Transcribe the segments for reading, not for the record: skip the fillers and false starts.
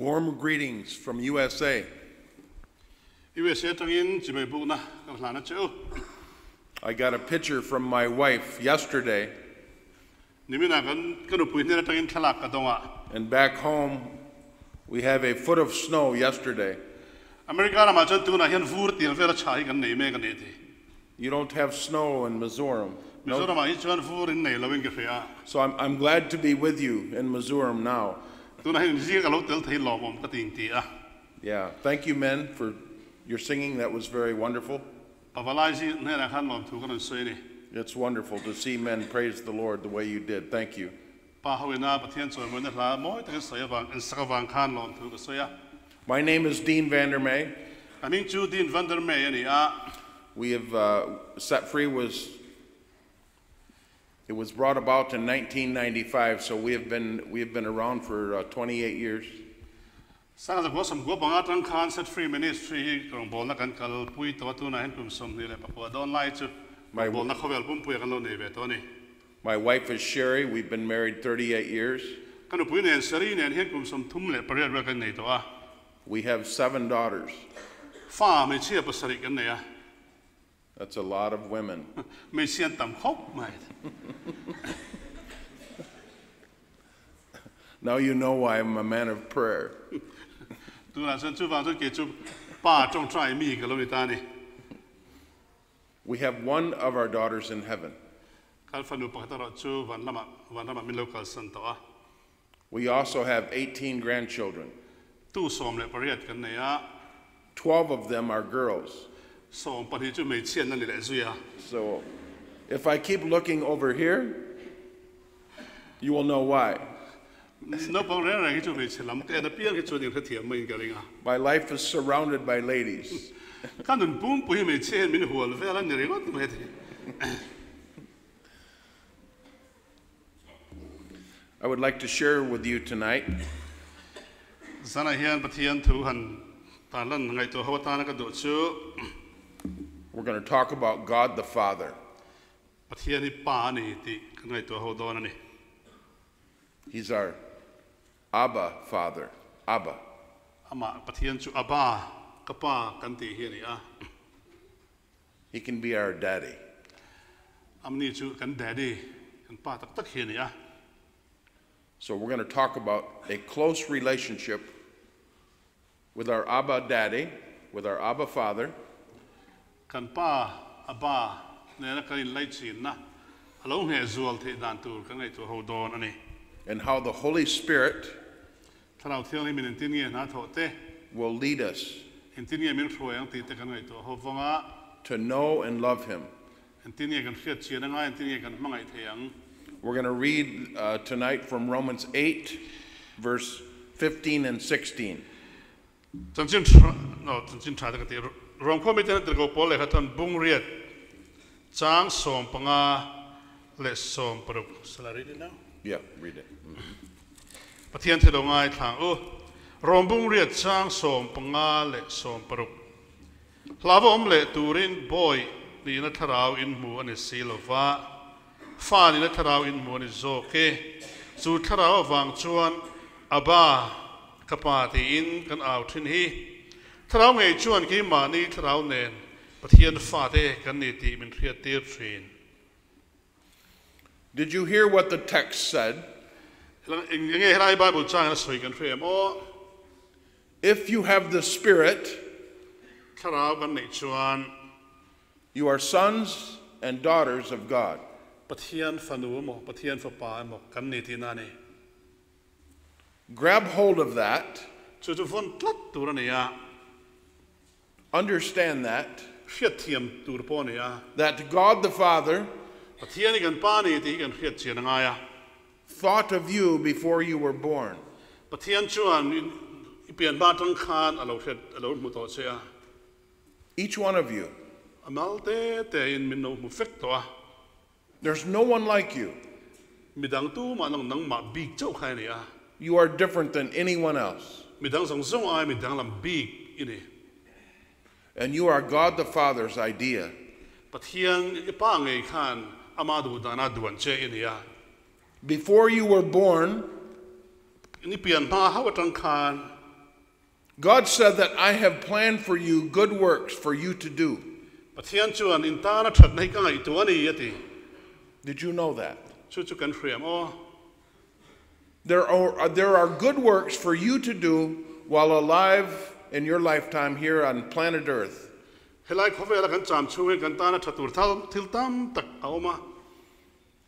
Warm greetings from USA. USA atangin chibai bukna ka hlan a che u. I got a picture from my wife yesterday. Nimina kan ka nupui hnen atangin thlalak ka dawng a. And back home we have a foot of snow yesterday. America ramah chuan tunah hian vur tiang vel a chha hi kan nei mek a ni ti. You don't have snow in Mizoram. No? Mizoramah hi chuan vur in nei lo in ka hria. So I'm, I'm glad to be with you in Mizoram now. Tunah hian zing ka lo tel thei lawmawm ka ti inti a. Yeah, thank you men for your singing. That was very wonderful. Pavalai zing hnenah khan lawmthu ka rawn sawi a ni. It's wonderful to see men praise the Lord the way you did. Thank you. Pa hoina Pathian chawimawina hla mawi takin sawi avang, insak avang khan lawmthu ka sawi a. My name is Dean Vandermay. Ka hming chu Dean Vandermay a ni a. We have uh, Set Free was it was brought about in 1995, so we have been we have been around for uh, 28 years. Sangha 95 atang khan Set Free Ministry hi rawngbawlna kan kalpui tawh a, tunah hian kum 24 dawn lai chu My rawngbawlna khawvel pumpuia kan lo nei ve tawh a ni. My wife is Sherry. We've been married 38 years. Ka nupui nen Sherry nen hian kum 38 vel kan nei tawh a. We have seven daughters. Fa hmeichhia pasarih kan nei a. That's a lot of women. Hmeichhia an tam khawp mai. Now you know why I'm a man of prayer. Tunah chuan chuvang chuan kei chu pa tawngtai mi ka lo ni ta a ni. We have one of our daughters in heaven. Kan fanu pakhat erawh chu van lamah van ramah min lo kalsan tawh a. We also have 18 grandchildren. Tu 18 kan nei a. 12 of them are girls. 12 chu hmeichhia an la ni leh zui a. So if I keep looking over here, you will know why. Naupang reng reng hi chu hmeichhe lam ka en apiang hi chuan inhrethiam maiin ka ring a. My life is surrounded by ladies. Ka nun pumpui hi hmeichhia hian min hual vel a ni ringawt mai thei. I would like to share with you tonight. Zanah hian Pathian thu han tarlan ngaihtuah ho atana ka duh chu. We're going to talk about God the Father. Pathian hi Pa a ni tih kan ngaihtuah ho dawn a ni. He's our Abba Father, Abba. Amah Pathian chu Abba, ka Pa kan tih hi a ni a. He can be our daddy. Amni chu kan daddy, kan pa tak tak hi a ni a. So we're going to talk about a close relationship with our Abba Daddy, with our Abba Father. Kan pa Abba nena kan inlaichinna a lo ngheh zual theih dan tur kan ngaihtuah ho dawn a ni. And how the Holy Spirit Thlarau Thianghlim in engtin nge hna thawh te? Will lead us. Engtin nge min hruai ang tih te kan ngaihtuah ho vang a. To know and love him. Engtin nge kan hriat chian anga, engtin nge kan hmangaih thei ang? We're going to read uh, tonight from Romans 8, verse 15 and 16. Chanchin tha, no, chanchin tha te ka ti. Rom khua miten a tirhkoh Paul lehkha chuan bung riat chang 15 leh 16. Shall I read it now? Yeah, read it. Pathian thil lo ngaithlang u. Rom bung riat chang 15 leh 16. Hlava awm leh turin bawi nihna thlarau in hmu a ni si lo va, fa nihna thlarau in hmu a ni zawk e. Chu thlarau avang chuan Abba, ka Pa tiin kan au thin hi. Thlarau ngei chuan keimahni thlarau nen Pathian fate kan ni tih min hriattir thin. Did you hear what the text said? Eng nge helai Bible chang a sawi kan hre em aw? If you have the Spirit, Thlarau kan neih chuan. You are sons and daughters of God. Pathian fanu emaw, Pathian fapa emaw kan ni tihna a ni. Grab hold of that. Chu chu vawn tlat tur a ni a. Understand that. Hriatthiam tur pawh a ni a. That God the Father. Pathian hi kan Pa ni tih hi kan hriat chian a ngai a. Thought of you before you were born. Pathian chuan i pian hma atang khan a lo hriat, a lo hmu tawh che a. Each one of you. A mal te te in min lo hmu fek tawh a. There's no one like you. Midang tumah nang nangmah bik chauh kha i ni a. You are different than anyone else. Midang zawng zawng ai midang lam bik i ni. And you are God the Father's idea. Pathian i Pa ngei khan ama duh dana duan che i ni a. Before you were born, Ni pian hma hauh atang khan. God said that I have planned for you good works for you to do. Pathian chuan in tana thatna hi ka ngaihtuah a ni a ti. Did you know that? Chu chu kan hriam aw. There are, there are good works for you to do while alive in your lifetime here on planet Earth. Helai khawvela kan cham chhung hian kan tana tha tur thil tam tak a awm a.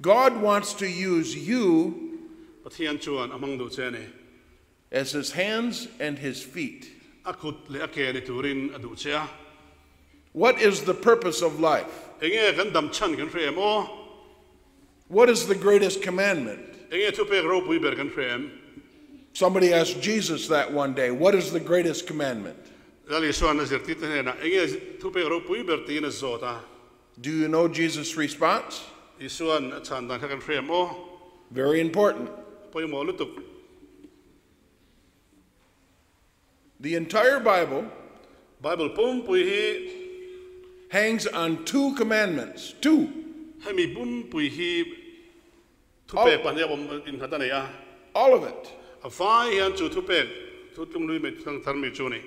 God wants to use you Pathian chuan a hmang duh che a ni. as his hands and his feet. A kut leh a ke ni turin a duh che a. What is the purpose of life? Enge kan dam chhan kan hre em aw? What is the greatest commandment? Enge thupek ropui ber kan hre em? Somebody asked Jesus that one day. What is the greatest commandment? Lal Isuan a zirtirte hnenah, Enge thupek ropui ber tiin a zawt a. Do you know Jesus' response? Isuan a chhan dan kha kan hre em aw? Very important. Pawimawh lutuk. The entire Bible Bible pumpui hi hangs on two commandments. Two. Hemi pumpui hi thupek pahnih a awm innghat a nei a. All of it. A vai hian chu thupek thu tlunglui mai thang thar mi chu a ni.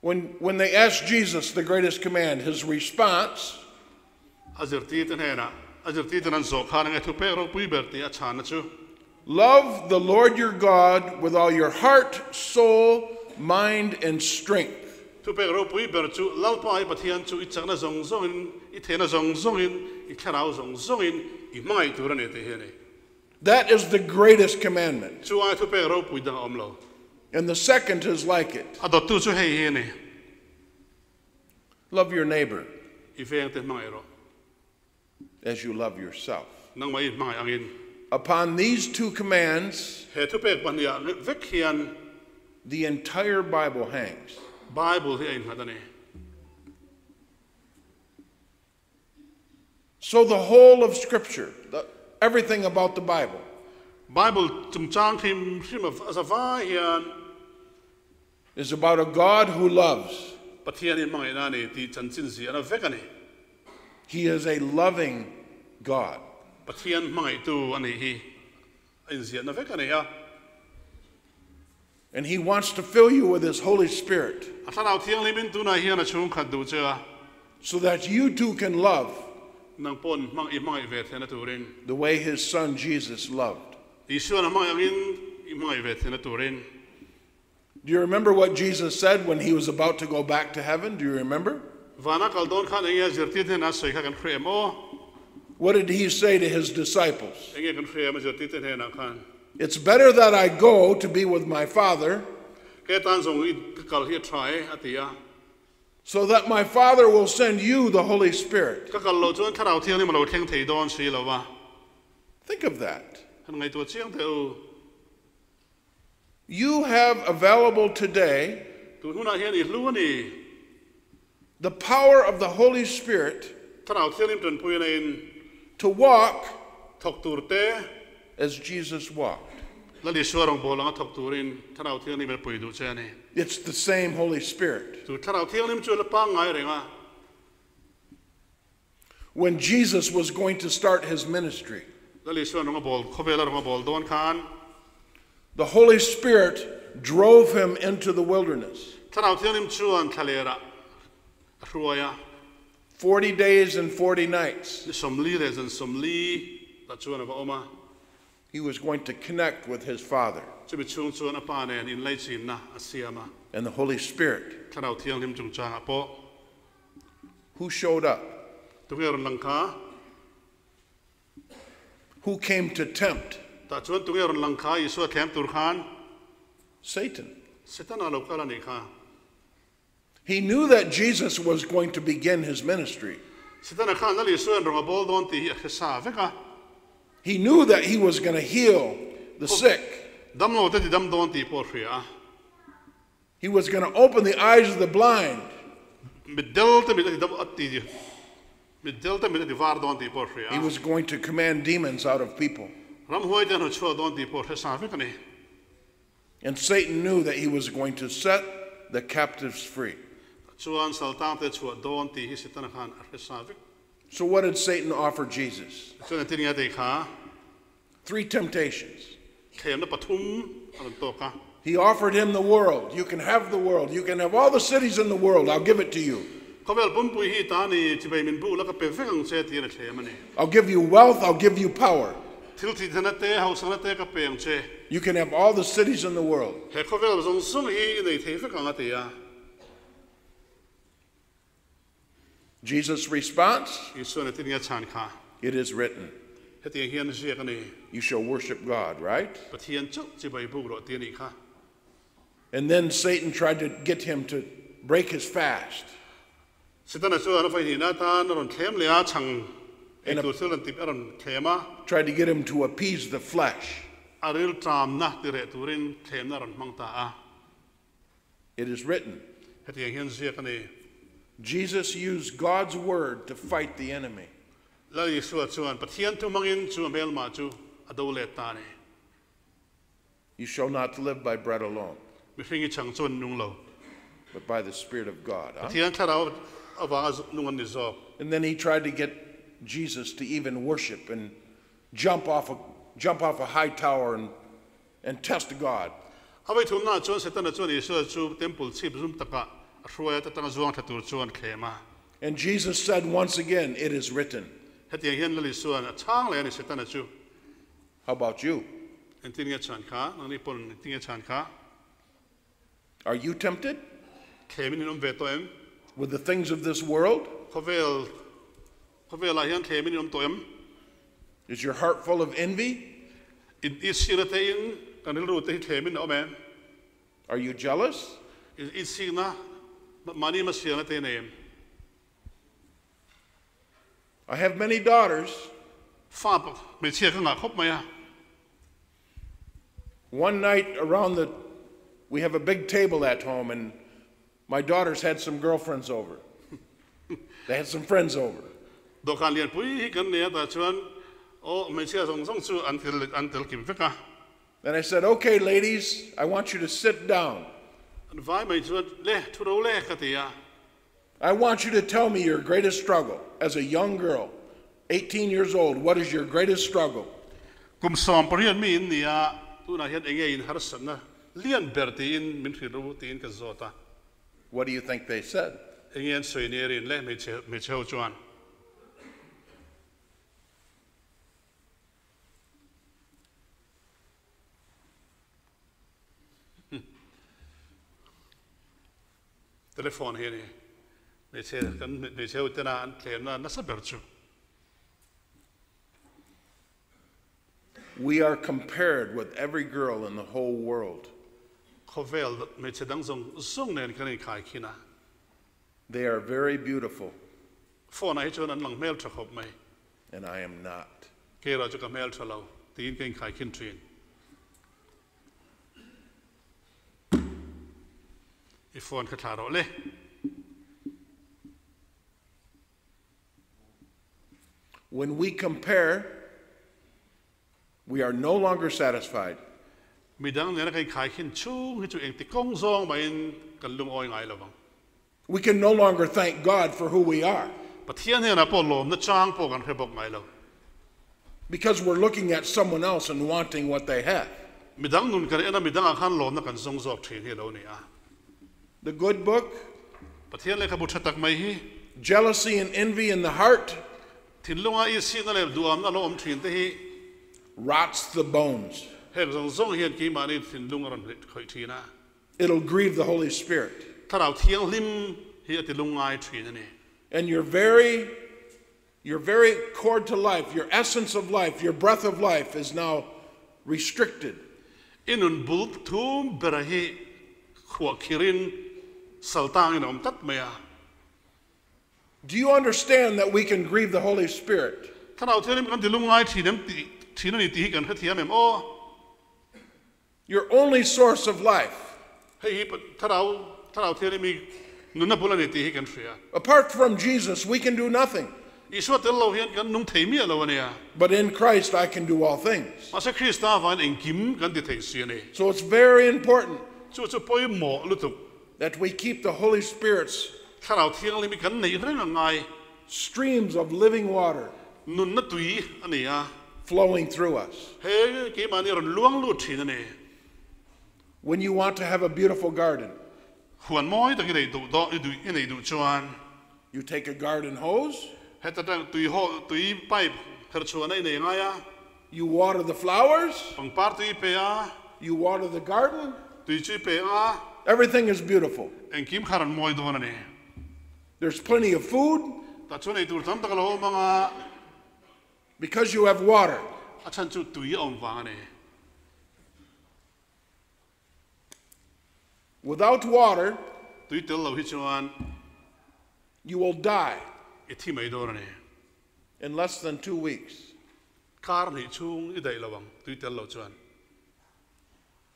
When, when they asked Jesus the greatest command, his response A zirtirte hnenah, a zirtirten an zawh khan enge thupek ropui ber tih a chhanna chu. Love the Lord your God with all your heart, soul, mind, and strength. Thupek ropui ber chu, Lalpa i Pathian chu i chakna zawng zawngin, i thehna zawng zawngin, i thlarau zawng zawngin i hmangaih tur a ni tih hi a ni. That is the greatest commandment. Chu ai thupek ropui dang a awm lo. And the second is like it. A dawttu chu hei hi a ni. Love your neighbor I vengte hmangaih rawh. as you love yourself. Nangmah i hmangaih angin. Upon these two commands, He thupek pahnih vek hian the entire Bible hangs. Bible hi a innghat a ni. So the whole of Scripture, the, everything about the Bible, Bible chungchang hrim hrim a za vai hian is about a God who loves. Pathian hi hmangaihna a ni tih chanchin ziahna vek a ni. He is a loving God. Pathian hmangaihtu a nih hi a inziahna vek a ni a. And he wants to fill you with his Holy Spirit A thlarau thianghlimin tunah hian a chhungkhat duh che a. so that you too can love Nang pawn hmang i hmangaih ve theihna turin. the way his son Jesus loved. Isuan a hmangaih angin i hmangaih ve theihna turin. Do you remember what Jesus said when he was about to go back to heaven? Do you remember? Vana kal dawn khan enge zirtir hnenah a sawi kha kan hre em aw? What did he say to his disciples? Enge kan hre em a zirtirte hnenah khan? It's better that I go to be with my Father Ke tan zawng i ka kal hi a tha e, a ti a. so that my Father will send you the Holy Spirit. Ka kal loh chuan Thlarau Thianghlim a lo thleng thei dawn si lo va. Think of that. Han ngaihtuah chiang teh u. You have available today Tun hunah hian i hlu a ni. the power of the Holy Spirit Thlarau Thianghlim tanpui a in to walk thawk tur te. as Jesus walked. Lal Isua rawngbâwl anga thawk turin Thlarau Thianghlim a pui duh che a ni. It's the same Holy Spirit. Chu Thlarau Thianghlim chu a la pangngai reng a. When Jesus was going to start his ministry, Lal Isuan rawng a bâwl, khawvela rawng a bâwl dawn khan. the Holy Spirit drove him into the wilderness. Thlarau Thianghlim chuan thlalerah a hruai a. 40 days and 40 nights. Ni sawmli leh zan sawmli tah chuan a va awm a. He was going to connect with his Father. Chumi chhung chuan a Pa nen inlaichinna a siam a. And the Holy Spirit. Thlarau Thianghlim chungchangah pawh. Who showed up? Tunge rawn lang kha? Who came to tempt? Tah chuan tunge rawn lang kha Isua thlem tur khan? Satan. Setana lo kal a nih kha. He knew that Jesus was going to begin his ministry. Setana khan Lal Isua'n rawn a bawl dawn tih hi a hre sa vek a. He knew that he was going to heal the sick. Damlo te ti dam dawn tih pawh a hria a. He was going to open the eyes of the blind. Mitdel te mit a ti dam a ti mitdel te mit a ti var dawn tih pawh a hria a. He was going to command demons out of people. Ramhuai te an hmu chhuak dawn tih pawh a hre sa vek a ni. And Satan knew that he was going to set the captives free. Chuan saltang te chhuah dawn tih hi Setana khan a hre sa vek. So what did Satan offer Jesus? Chuan engtin nge a tei kha? Three temptations. Thlemna pathum a rawn tawk a. He offered him the world. You can have the world. You can have all the cities in the world. I'll give it to you. Khawvel pumpui hi ta ni chibai min bu la ka pe vek ang che tiin a thlem a ni. I'll give you wealth. I'll give you power. Thil thihthana te, hausana te ka pe ang che. You can have all the cities in the world. He khawvel zawng zawng hi i nei thei vek ang a ti a. Jesus' response? Isuan a ti nia chhan kha. It is written. Hetiang hian ziak a ni. You shall worship God, right? Pathian chauh chibai buk rawh ti a nih kha. And then Satan tried to get him to break his fast. Setana chuan a vaihnih atan a rawn thlem leh a, chhang ei tur thil rawn tip a rawn thlem a. Tried to get him to appease the flesh. A rilṭamna ti reh turin thlemna a rawn hmang ta a. It is written. Hetiang hian ziak a ni. Jesus used God's word to fight the enemy. Lal Isua chuan Pathian thu hmangin chu a hmelmah chu a do let ta a ni. You shall not live by bread alone. Mihring i chang chuan nung lo. But by the Spirit of God. Huh? Pathian thlarau avanga nung an ni zawk. And then he tried to get Jesus to even worship and jump off a, jump off a high tower and, and test God. A vawi thumnaah chuan Setana chuan Isua chu temple chhip zum takah a hruai a, ta tanga zuang thla tur chuan thlem a. And Jesus said once again, It is written. Hetiang hian Lal Isua'n a chhang leh a ni Setana chu. How about you? Engtin nge chhan kha? Nangni pawn engtin nge chhan kha? Are you tempted? Thlemin in awm ve tawh em? With the things of this world? Khawvel, khawvelah hian thlemin in awm tawh em? Is your heart full of envy? In isina te in kan rilru te hi thlemin a awm em? Are you jealous? In isina, mahni hmasialna te nei em? I have many daughters. Fa hmeichhia ka ngah khawp mai a. One night around the, we have a big table at home and my daughters had some girlfriends over. They had some friends over. Dawhkan lianpui hi kan nei a tah chuan aw hmeichhia zawng zawng chu an tel an tel kim vek a. Then I said, Okay ladies, I want you to sit down. An vai mai chuan le thu ro le ka ti a. I want you to tell me your greatest struggle as a young girl, 18 years old, what is your greatest struggle? Kum 18 mi in ni a, tunah hian enge in harsatna lian ber tiin min hrilh ru tiin ka zawt a. What do you think they said? Enge an sawi ni a rin le hmeichhe hmeichhe ho chuan. Telephone hi a ni. Hmeichhe kan hmeichhe ho tena an thlemna nasa ber chu. We are compared with every girl in the whole world. Khawvel hmeichhe dang zawng zawng nen kan inkhai khin a. They are very beautiful. Phone ah hi chuan an lang hmel tha khawp mai. And I am not. Kei erawh chu ka hmel tha lo tiin ka inkhai khin thin. I phone kha thla rawh le. When we compare, we are no longer satisfied. Midang nena kan inkhai khin chhung hi chu engti kawng zawng mahin kan lungawi ngai lo vang. We can no longer thank God for who we are. Pathian hnenah pawh lawmna chang pawh kan hre bawk ngai lo. Because we're looking at someone else and wanting what they have. Midang nun kan en a, midangah khan lawmna kan zawng zawk thin hi a lo ni a. The good book. Pathian lehkhabu tha tak mai hi. Jealousy and envy in the heart. Thinlunga isihna leh duhamna lo awm thin te hi. Rots the bones. Heng zawng zawng hian keimahni thinlung a rawn khawih thin a. It'll grieve the Holy Spirit. Thlarau thianghlim hi a ti lungngai thin a ni. And your very, your very cord to life, your essence of life, your breath of life is now restricted. I nun bul thum bera hi khuah khirin saltangin a awm tlat mai a. Do you understand that we can grieve the Holy Spirit? Thlarau thianghlim kan ti lungngai thin em tih thin a ni tih hi kan hrethiam em aw? Your only source of life. Hei hi Thlarau Thlarau thianghlim hi nunna bul a ni tih hi kan hria. Apart from Jesus we can do nothing. Isua tel lo hian kan nung thei miah lo a nia. But in Christ I can do all things. Mahse Krista avangin engkim kan ti thei si a ni. So it's very important. Chu chu pawimawh lutuk. That we keep the Holy Spirit's. Thlarau thianghlim hi kan neih reng a ngai. Streams of living water. Nunna tui a ni a. Flowing through us. He keimahni rawn luang lut thin a ni. When you want to have a beautiful garden, Huan mawi tak i nei duh daw i duh i nei duh chuan. You take a garden hose. Heta tang tui ho tui pipe kher chhuahna i nei ngai a. You water the flowers. Pangpar tui i pe a. You water the garden. Tui chu i pe a. Everything is beautiful. Engkim kha rawn mawi dawn a ni. There's plenty of food. Tah chuan ei tur tam tak a lo awm ang a. Because you have water. A chhan chu tui a awm vang a ni. Without water, Tui tel lo hi chuan you will die i thi mai dawn a ni. in less than 2 weeks. Kar hnih chhung i daih lo ang tui tel lo chuan.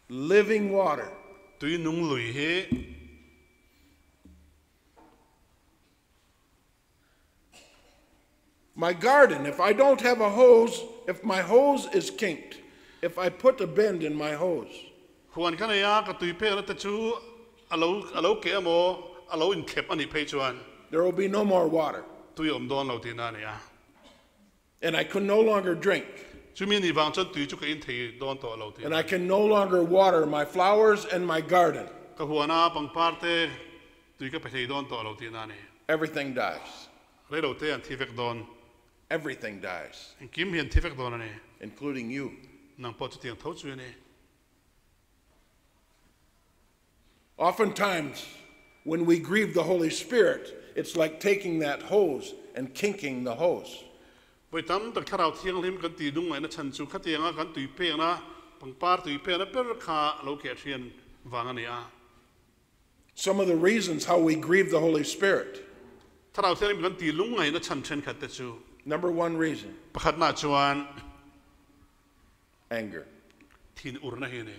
Living water. Tui nung lui hi. My garden, if I don't have a hose, if my hose is kinked, if I put a bend in my hose. Huan ka nei a, ka tui pekna te chu a lo a lo keh emaw, a lo inthlep a nih phei chuan. There will be no more water. Tui a awm dawn lo tihna a ni a. And I can no longer drink. Chumi a nih vang chuan tui chu ka in thei dawn tawh lo tihna. And I can no longer water my flowers and my garden. Ka huana pangpar te tui ka pe thei dawn tawh lo tihna a ni. Everything dies. Reilo te an thi vek dawn. Everything dies. Engkim hi an thi vek dawn a ni. Including you. Nang pawh chutiang tho chu i ni. Oftentimes, when we grieve the Holy Spirit, it's like taking that hose and kinking the hose. Vawi tam tak thlarau thianghlim kan tih dung ngaihna chhan chu khatianga kan tui pekna, pangpar tui pekna ber kha a lo keh thian vang a ni a. Some of the reasons how we grieve the Holy Spirit. Thlarau thianghlim kan tih lung ngaihna chhan thenkhat te chu. Number one reason. Pakhatna chuan. Anger. Thin urna hi a ni.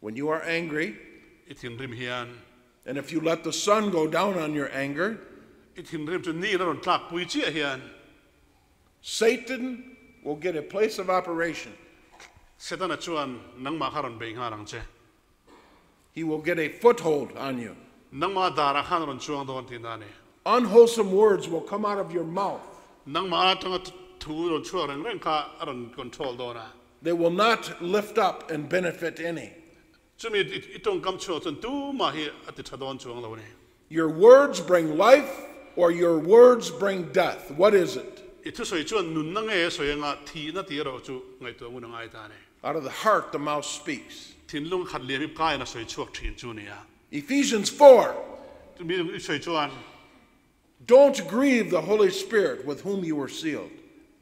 When you are angry, I thinrim hian. And if you let the sun go down on your anger, I thinrim chu ni in a rawn tlak pui chiah hian. Satan will get a place of operation. Setana chuan nangmah kha rawn bei nghal ang che. He will get a foothold on you. Nangmah darah khan a rawn chuang dawn tihna a ni. Unwholesome words will come out of your mouth. Nangmah atanga thu rawn chhuak reng reng kha a rawn control dawn a. They will not lift up and benefit any. Chumi i tawngkam chhuak chuan tumah hi a ti tha dawn chuang lo a ni. Your words bring life or your words bring death. What is it? I thusawi chuan nunna nge a sawi anga thihna tih erawh chu ngaihtuah ngun a ngai ta a ni. Out of the heart the mouth speaks. Thinlung khat liam i kaiin a sawi chhuak thin chu a ni a. Ephesians 4. Chumi i sawi chuan. Don't grieve the Holy Spirit with whom you were sealed.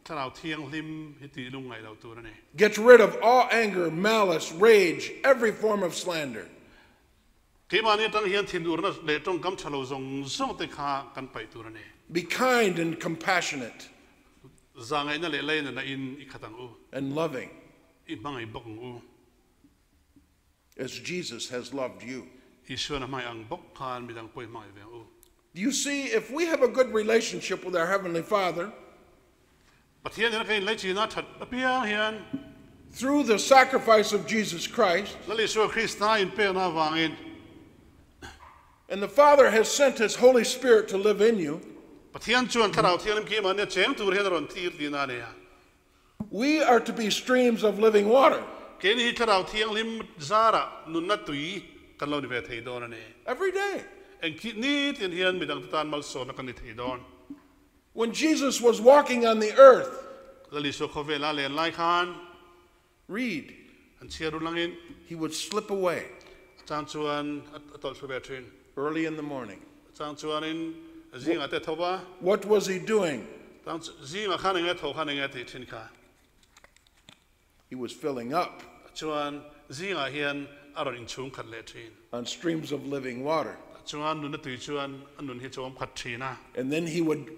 Thlarau Thianghlim hi tih lung ngaih loh tur a ni. Get rid of all anger, malice, rage, every form of slander. Keimahni atang hian thinurna leh tawngkam tha lo zawng zawng te kha kan paih tur a ni. Be kind and compassionate. Zahngaihna leh lainatna in i khat ang u. And loving. I hmangaih bawk ang u. As Jesus has loved you. Isuan a hmangaih ang bawk khan midang pawh i hmangaih ve ang u. You see, if we have a good relationship with our Heavenly Father, Pathian hian ka inlaichin a that apiang hian. Through the sacrifice of Jesus Christ, Lal Isua Krista inpekna avangin. And the Father has sent His Holy Spirit to live in you. Pathian chuan Thlarau Thianghlim ki mahni a cheng tur hian a rawn tir tihna a ni a. We are to be streams of living water. Keini hi Thlarau Thianghlim zarah nunna tui kan lo ni ve thei dawn a ni. Every day. Engkih ni tin hian midangte tan malsawmna kan ni thei dawn. When Jesus was walking on the earth, Lal Isua khawvela len lai khan, Read. An chhiar u langin. He would slip away. A chang chuan a tawlh thlu ve thin. Early in the morning. A chang chuanin zingah te tho va. What was he doing? Chang zingah khan enge tho khan enge tih thin kha. He was filling up. Chuan zingah hian a rawn inchhung khat leh thin. On streams of living water. Chuan nunna tui chuan a nun hi chawm khat thin a. And then he would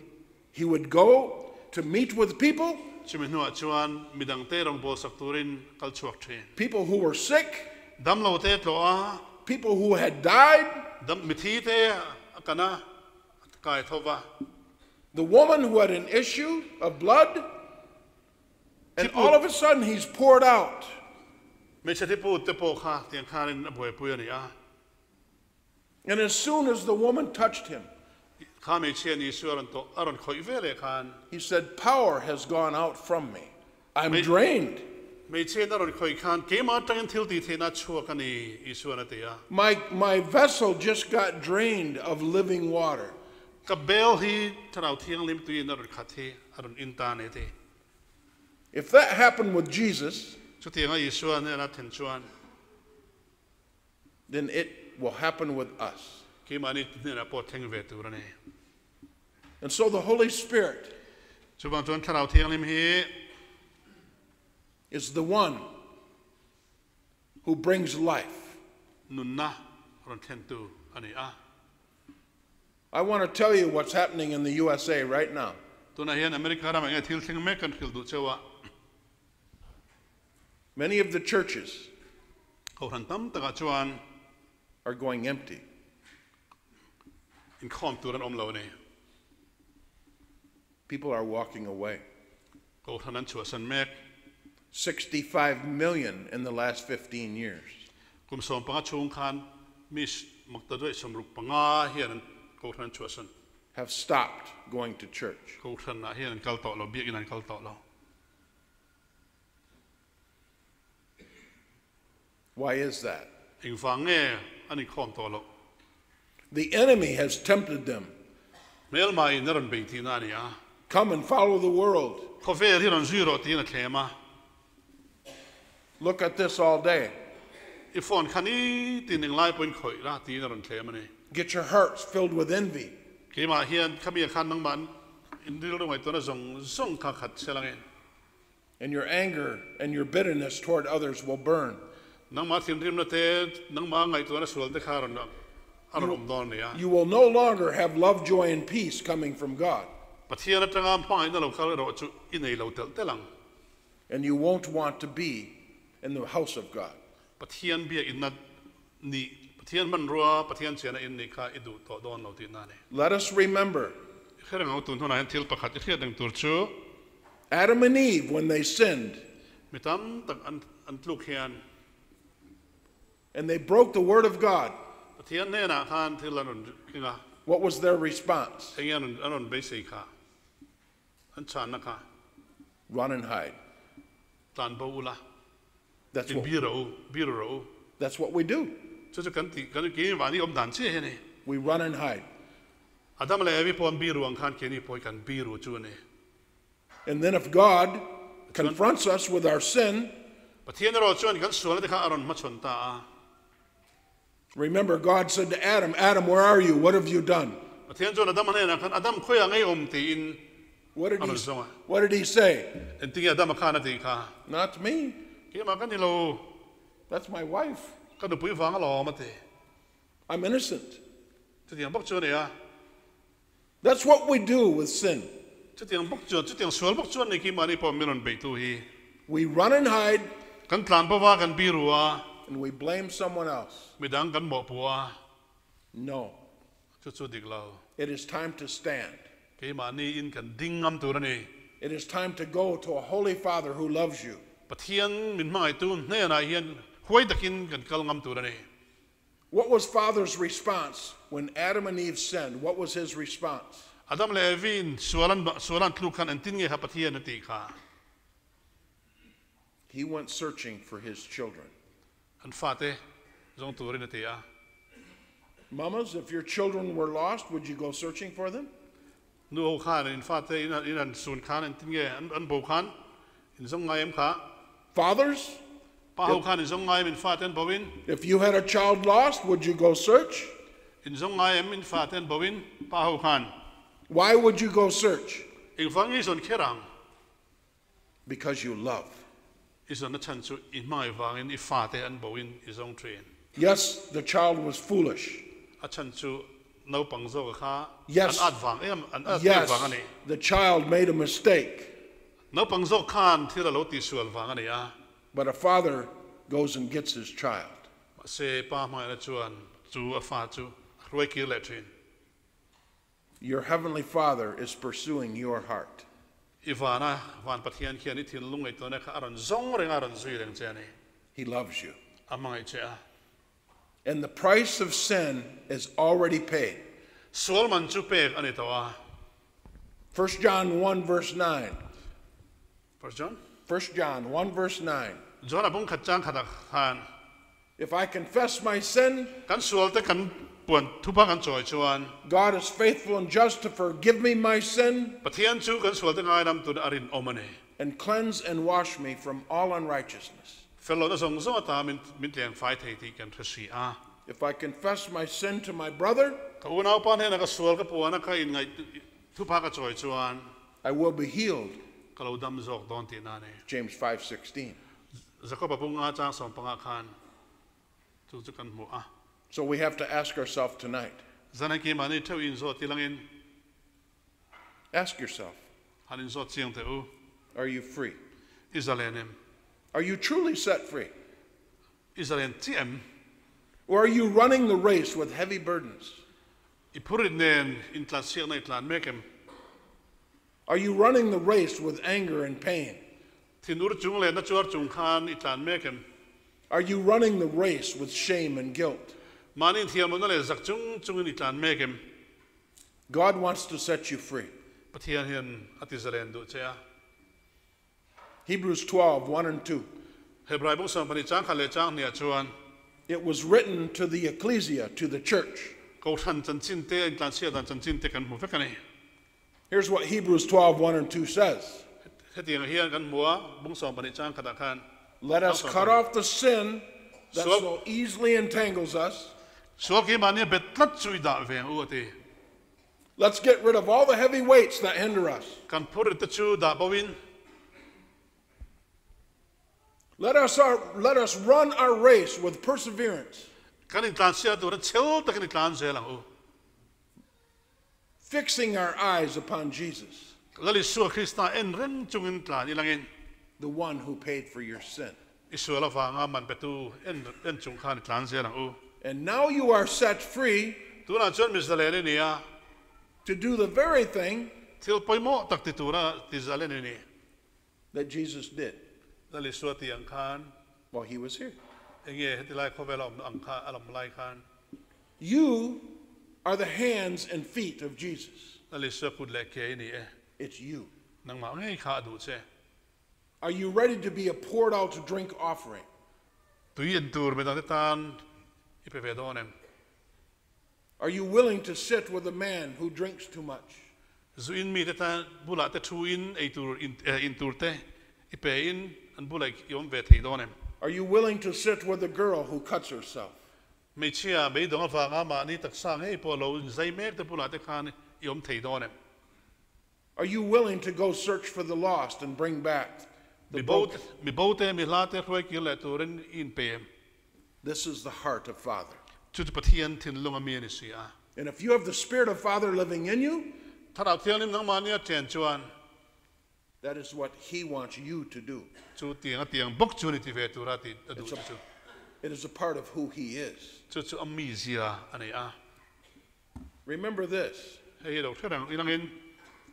he would go to meet with people. Chumi hnuah chuan midangte rawngbâwl sak turin kal chhuak thin. People who were sick. Dam lo te tlawh a. People who had died. Dam mithi te a kan a, a kai tho va. The woman who had an issue of blood. And all of a sudden he's poured out. Hmeichhe thiput te pawh kha tiang khanin a buaipui a ni a. And as soon as the woman touched him, Kha hmeichhia ni chu a rawn tawh, a rawn khawih ve leh khan. He said, Power has gone out from me. I'm drained. Hmeichhe na rawn khawih khan keimah atangin thil tih theihna chhuak a ni, Isuan a ti a. My, my vessel just got drained of living water. Ka bel hi Thlarau Thianghlim tuiin a rawn khat hi a rawn in ta a ni a ti. If that happened with Jesus, Chutianga Isua hnena then chuan. Then it will happen with us. Keimahni hnenah pawh thleng ve tur a ni. And so the Holy Spirit Chuvang chuan Thlarau Thianghlim hi is the one who brings life. Nunna rawn thlentu a ni a. I want to tell you what's happening in the USA right now. Tunah hian America ramah nge thil thleng mek kan hrilh duh cheu a. Many of the churches Kohhran tam takah chuan are going empty. Inkhawm tur an awm lo a ni. People are walking away. Kohhran an chhuahsan mek. 65 million in the last 15 years. Kum 15 chhung khan mi makta duaih 65 hian an kohhran an chhuahsan. Have stopped going to church. Kohhranah hian an kal tawh lo, biakinn an kal tawh lo. Why is that? Engvang nge an inkhawm tawh loh? The enemy has tempted them. Hmelma in a rawn bei tihna a ni a. Come and follow the world. Khawvel hi rawn zui rawh tiin a thlem a. Look at this all day. I phone kha ni tin englai pawhin khawih la tiin a rawn thlem a ni. Get your hearts filled with envy. Keimah hian khami khan nangmah in rilru ngaihtuahna zawng zawng kha khat chel angin. And your anger and your bitterness toward others will burn. Nangmah thinrimna te, nangmah ngaihtuahna sual te kha rawn a rawn awm dawn a ni a. You will no longer have love, joy, and peace coming from God. Pathian atanga hmangaihna lo kal erawh chu i nei lo telh telh ang. And you won't want to be in the house of God. Pathian biakinna nih, Pathian hmanrua, Pathian chiana in nih kha i duh tawh dawn lo tihna a ni. Let us remember. I hre reng ang tun hunah hian thil pakhat i hriat reng tur chu. Adam and Eve when they sinned. Mi tam tak an an tluk hian. And they broke the word of God. Pathian hnenah khan thil an rawn keng a. What was their response? Eng nge an rawn beisei kha? An chhanna kha. Run and hide. Tlan bo ula. That's In what, bir rawh u, bir rawh u. that's what we do. Chu chu kan tih, kan keini vani awm dan chiah hi a ni. We run and hide. Adam leh Evi pawh an biru ang khan keini pawh hi kan biru chu a ni. And then if God Chuan confronts us with our sin, Pathian erawh chuan kan sualna te kha a rawn hmachhawn ta a. Remember, God said to Adam, Adam, where are you? What have you done? Pathian chuan Adama hnenah khan, Adam, khawiah ngei awm tiin What did a he, rawn zawng a. what did he say? Engtinge Adama khan a tih kha? Not me. Keimah ka ni lo. That's my wife. Ka nupui vang alawm a ti. I'm innocent. Chutiang bawk chu a ni a. That's what we do with sin. Chutiang bawk chuan, chutiang sual bawk chuan ni keimahni pawh min rawn beihtu hi. We run and hide. Kan tlan bova kan biru a. And we blame someone else. Midang kan mawhpuh a. No. Chu chu dik lo. It is time to stand. Keimahni in kan ding ngam tur a ni. It is time to go to a holy Father who loves you. Pathian min hmangaihtu hnenah hian huai takin kan kal ngam tur a ni. What was Father's response when Adam and Eve sinned? What was his response? Adam leh Evi in sual an sual an tluk khan engtin nge kha Pathian a tih kha? He went searching for his children. An fate zawng turin a ti a. Mamas, if your children were lost, would you go searching for them? Nu ho khan in fate in in an sun khan engtin nge an an bo khan in zawng ngai em kha? Fathers, Pa ho khan in zawng ngai em in fate an bo in? if you had a child lost, would you go search? In zawng ngai em in fate an bo in? Pa ho khan. Why would you go search? Engvang nge i zawn kher ang? Because you love. I zawn a chhan chu i hmangaih vangin i fate an bo in i zawng thin. Yes, the child was foolish. A chhan chu naupang zawk a kha an Yes. at vang em, an at em Yes, vang a ni. the child made a mistake. Naupang zawk khan thil a lo tihsual vang a ni a. But a father goes and gets his child. Mahse, pa hmangaihna chuan chu a fa chu a hruai kir leh thin. Your heavenly Father is pursuing your heart. I vana van Pathian khian i thinlung ngaihtuahna kha a rawn zawng reng a, a rawn zui reng che a ni. He loves you. A hmangaih che a. And the price of sin is already paid. Sual man chu pek a ni tawh a. 1 John 1 verse 9. First John? 1 John 1 verse 9. Johana bung khat chang khat ah khan. If I confess my sin, Kan sual te kan puan thupa kan chawi chuan. God is faithful and just to forgive me my sin Pathian chu kan sual te ngaidam tur a rinawm a ni. and cleanse and wash me from all unrighteousness. Fel lohna zawng zawng ata min min tleng fai thei tih kan hre si a. If I confess my sin to my brother, Ka unaupa hnena ka sual ka puan a ka inngaih thupa ka chawi chuan. I will be healed. Ka lo dam zawk dawn tihna a ni. James 5:16. Jakoba bunga chang sawmpanga khan chu chu kan hmu a. So we have to ask ourselves tonight. Zan ki mahni theuh in zawt tilangin. Ask yourself. Han in zawt chiang teh u. Are you free? I zalen em? Are you truly set free? I zalen chiah em? Or are you running the race with heavy burdens? I phurit nen intlansiakna i tlan mek em? Are you running the race with anger and pain? Thinur chung leh na chuar chung khan i tlan mek em? Are you running the race with shame and guilt? Mahni inthiamlohna leh zak chung chungin i tlan mek em? God wants to set you free. Pathian hian a ti zalen duh che a. Hebrews 12, 1 and 2. Hebrai bung 12 chang khat leh chang hniah chuan. It was written to the ecclesia, to the church. Kohhran chanchin te, intlanchhiat dan chanchin te kan hmu vek a ni. Here's what Hebrews 12, 1 and 2 says. Hetiang hian kan hmu a, bung 12 chang khatah khan. Let us cut off the sin that so easily entangles us. Sual keimahni a bet tlat chu i dah ve ang u a ti. Let's get rid of all the heavy weights that hinder us. Kan phurrit te chu dah bo in. Let us, our, let us run our race with perseverance. Kan intlanchhiat tura chhel takin i tlan zel ang u. Fixing our eyes upon Jesus. Lal Isua Krista en reng chungin tlan i langin. The one who paid for your sin. I sual avanga man petu en en chung khan i tlan zel ang u. And now you are set free. Tunah chuan mi zalen i ni a. To do the very thing. Thil pawimawh tak ti tura ti zalen i ni. That Jesus did. Lal Isua ti ang khan. While he was here. Enge heti lai khawvel a awm ang kha a lam lai khan. You are the hands and feet of Jesus. Lal Isua kut leh ke i ni e. It's you. Nangmah ngei kha a duh che. Are you ready to be a poured out drink offering? Tui en tur midang te tan i pe ve dawn em? Are you willing to sit with a man who drinks too much? Zu in mi te tan bulah te thu in ei tur in in tur te i pe in an bulah i awm ve thei dawn em? Are you willing to sit with a girl who cuts herself? Hmeichhia beidawng avanga mahni taksa ngei pawh lo inzai mek te bulah te khan i awm thei dawn em? Are you willing to go search for the lost and bring back the Mi bo broken? mi bo te, mi hla te hruai kir leh turin i inpe em? This is the heart of Father. Chu chu Pathian thinlung a mi a ni si a. And if you have the Spirit of Father living in you, Thlarau Thianghlim nangmah nia chen chuan. That is what He wants you to do. Chu tiang a tiang bawk chu ni ti ve tura tih a duh It's a, che chu. it is a part of who He is. Chu chu a mizia a ni a. Remember this. Hei hi lo hre reng ilangin.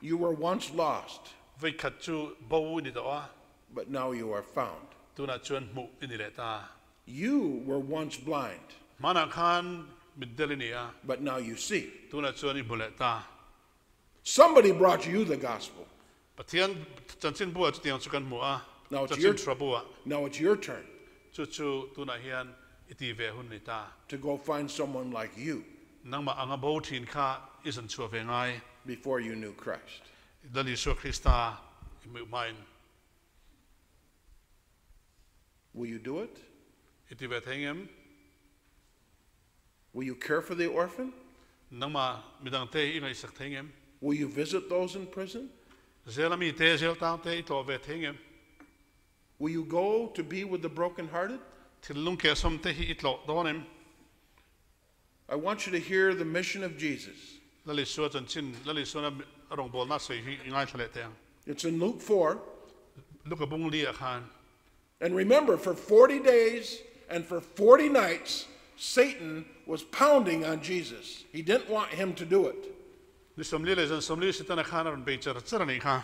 You were once lost. Veikhat chu bo i ni tawh a. But now you are found. Tunah chuan hmuh i ni leh ta. You were once blind. Hmanah khan mitdel i ni a. But now you see. Tunah chuan i hmu leh ta. Somebody brought you the gospel. Pathian chanchin buah chutiang chu kan hmu a. Now it's your Chanchin tha buah. Now it's your turn. Chu chu tunah hian i ti ve hun ni ta. To go find someone like you. Nangmah anga bo thin kha i zan chhuah ve ngai. Before you knew Christ. Lal Isua Krista i hmuh hmain. Will you do it? I ti ve thei ngem? Will you care for the orphan? Nangmah midang te i ngaihsak thei ngem? Will you visit those in prison? Zel a mi te, zel tang te i tlawh ve thei ngem? Will you go to be with the brokenhearted? Thinlung keh sawm te hi i tlawh dawn em? I want you to hear the mission of Jesus. Lal Isua chanchin, Lal Isuana a rawngbawlna sawi hi i ngaithla leh teh ang. It's in Luke 4. Luka bung li ah khan. And remember, for 40 days and for 40 nights, Satan was pounding on Jesus. He didn't want him to do it. Ni 40 leh zan 40 Setana khan a rawn bei char char a nih kha.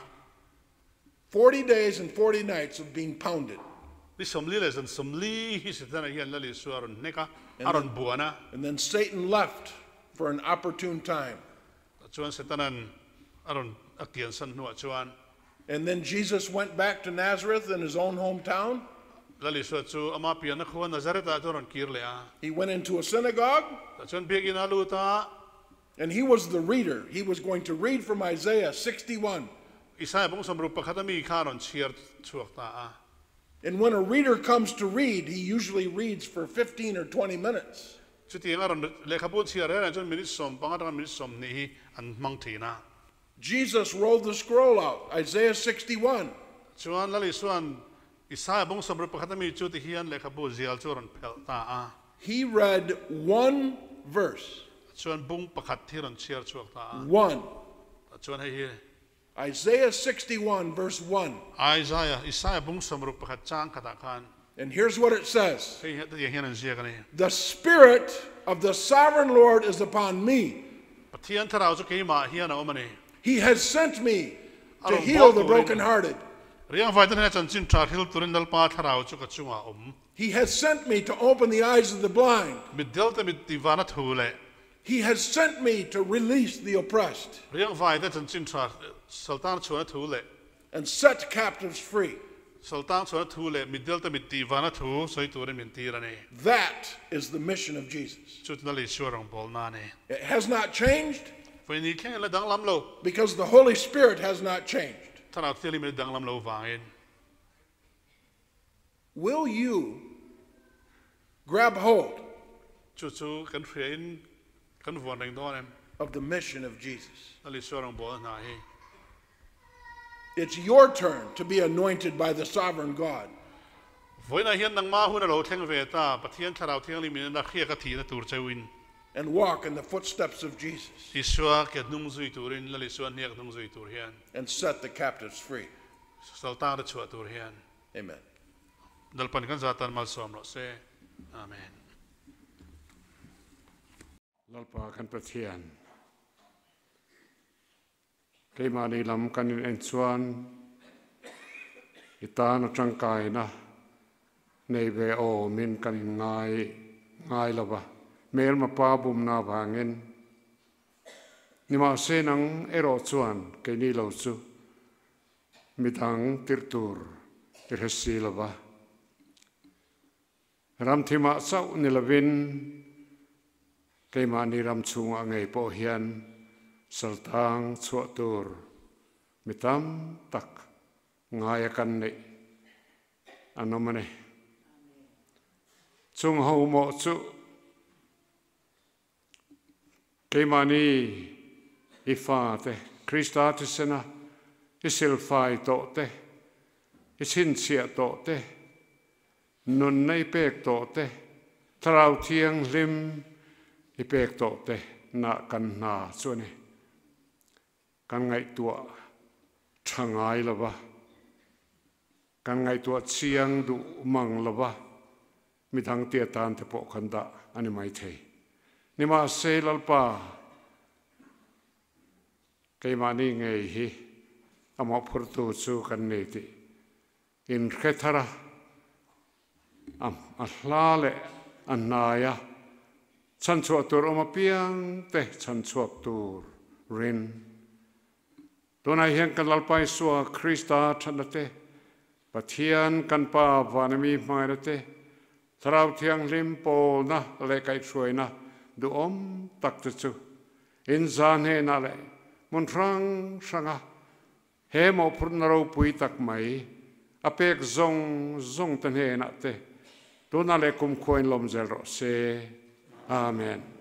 40 days and 40 nights of being pounded. Ni 40 leh zan 40 hi Setana hian Lal Isua a rawn hnek a, a rawn buan a. And then Satan left for an opportune time. Chuan Setanan a rawn a kian san hnuah chuan. And then Jesus went back to Nazareth in his own hometown. Lal Isua chu ama pianna khua Nazareth-ah chuan a rawn kir leh a. He went into a synagogue. Tah chuan biakinn a lut a. And he was the reader. He was going to read from Isaiah 61. Isaiah bung sawmruk pakhat a mi kha a rawn chhiar chhuak ta a. And when a reader comes to read, he usually reads for 15 or 20 minutes. Chutiang a rawn lehkhabu chhiar reng reng chuan minute 15 atanga minute 20 hi an hmang thin a. Jesus rolled the scroll out, Isaiah 61. Chuan Lal Isua'n Isaiah bung 61 a mi chu ti hian lehkhabu zial chu a rawn phelh ta a. He read one verse. Chuan bung pakhat hi rawn chhiar chhuak ta a. One. Chuan hei hi. Isaiah 61 verse 1. Isaiah, Isaiah bung 61 chang khatah khan. And here's what it says. Hei hi hetiang hian an ziak a ni. The Spirit of the Sovereign Lord is upon me. Pathian thlarau chu keimah hian a awm a ni. He has sent me A to rawn heal bawk the turin. brokenhearted. Riangvaite hnena chanchin tha hril turin Lalpa thlarau chu ka chungah a awm. He has sent me to open the eyes of the blind. Mitdelte mit tivana thu leh. He has sent me to release the oppressed. Riangvaite chanchin tha Saltan chhuana thu leh. And set captives free. Saltan chhuana thu leh mitdelte mit tivana thu sawi turin min tir a ni. That is the mission of Jesus. Chu chu Lal Isua rawngbawlna a ni. It has not changed. Vawiin thleng in la danglam lo. Because the Holy Spirit has not changed. Thlarau Thianghlim in la danglam lo vangin. Will you grab hold Chu chu kan hria in kan vuan reng dawn em? of the mission of Jesus? Lal Isua rawngbawlna hna hi. It's your turn to be anointed by the sovereign God. Vawiinah hian nangmah hun a lo thleng ve ta, Pathian Thlarau Thianghlim in a hriak a thihna tur cheuin. And walk in the footsteps of Jesus. Isua ke hnung zui turin, Lal Isua hniak hnung zui tur hian. And set the captives free. Saltang te chhuah tur hian. Amen. Lalpan kan zatan malsawm rawh se. Amen. Lalpa kan Pathian, keimahni lam kan in en chuan i tan a tangkaina nei ve awmin kan in ngai ngai lo va, hmelma pa bumna avangin. Nimahse nang erawh chuan keini lo chu midang tirh tur i hre si lo va. Ram thimah chauh ni lovin keimahni ram chhungah ngei pawh hian saltang chhuah tur mi tam tak ngaia kan neih an awm a ni. Chung ho mawh chu keimahni i fate, Krista thisena i silfai tawh te, i chhinchhiah tawh te, Nunna i pek tawh te, Thlarau Thianghlim i pek tawh te nah kan hna chu a ni. Kan ngaihtuah tha ngai lo va, kan ngaihtuah chiang duh mang lo va, midang te atan te pawh kan dah a ni maithei. Nimahse Lalpa, keimahni ngei hi a mawhphurtu chu kan ni tih Inhre thar a, a hla leh a hnai a, chhanchhuah tur awm apiang te chhanchhuak tur rin. Tunah hian kan Lalpa Isua Krista thatna te, Pathian kan Pa Vanami hmangaihna te, Thlarau Thianghlim pawlna leh kaihhruaina duhawm tak te chu inza hnenah leh hmun hrang hranga He mawhphurhna ropui tak mai a pek zawng zawng te hnenah te tunah leh kumkhua in lawm zel rawh se. Amen.